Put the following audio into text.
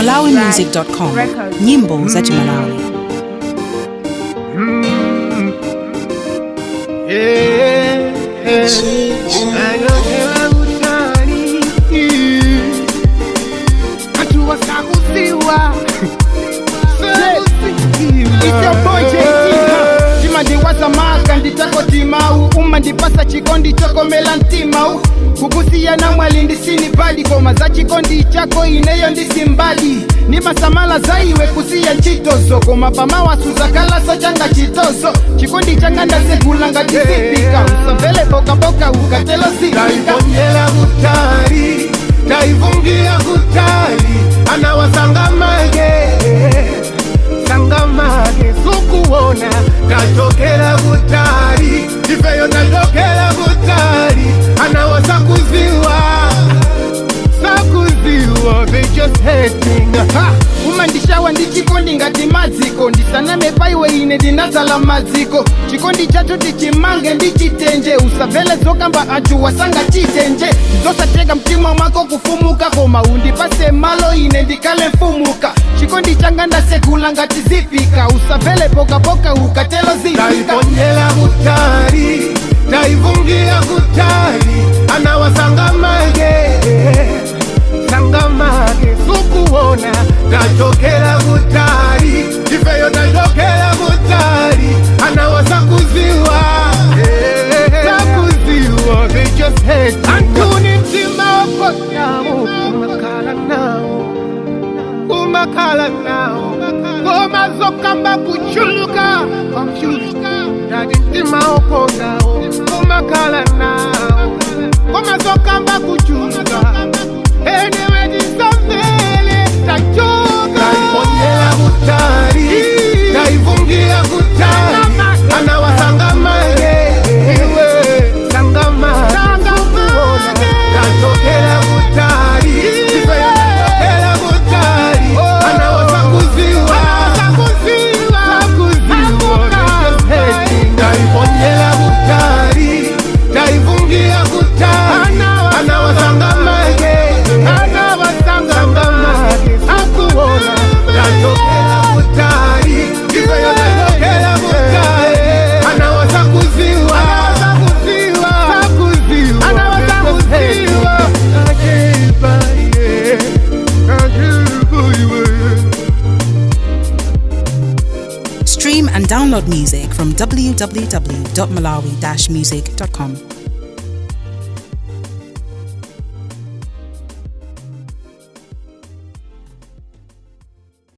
Malawimusic.com, Records. nyimbo za Chimalawi. It's your boy JT, huh? Chimandiwaza maka nditako timau umandipasa chikondi chokomela mtimau kukusiyana mwali ndisini bali koma za chikondi chako ineyo ndisimbali nimasamala zaiwe kusiya ntchitozo koma pamawasuzakalaso changa chitozo chikondi changa ndasegula ngatizipika usamvele pokapoka ukatelo zipika. Taiponyela kutali, taivungia kutali, anawasanga mage sanga mage sukuona. Tatokela kutali, ifeyo tatokela kutali, anawasakuziwa sakuziwa, they just hating. Ha! Umandishawa ndi chikondi ngati madziko ndisaname paiwe ine ndinadzala madziko chikondi chathu tichimange ndi chitenje usabvele zokamba anthu wasanga chitenje zosateka mtima mwako kufumuka koma undipase malo ine ndikale mfumuka chikondi changa ndasegula ngati zipika usabvele pokapoka ukatelo zipika. Taiponyela kutali, taivungia kutali, anawasanga mage sanga mage sukuona. Tatokela kutali, ifeyo tatokela kutali, anawasakuziwa sakuziwa, they just hate. Antuni mtima wakonawo kumakhala nawo kumakhala nawo komazokamba kuchuluka dadi mtima okondawo kumakhala nawo komazokamba kuchuluka enewe tisamvele tachoka. Taiponyela kutali, taivungia kutali, anawasanga mage sanga mage tatokela kutali, ifeyo tatokela kutali, anawasakuziwa sakuziwa, taiponyela kutali, taivungia kutali, anawasanga mage anawasanga mage sakuona. Tatokela kutali, ifeyo tatokela kutali, anawasakuziwa sakuziwa, anawasakuziwa. Stream and download music from www.malawi-music.com.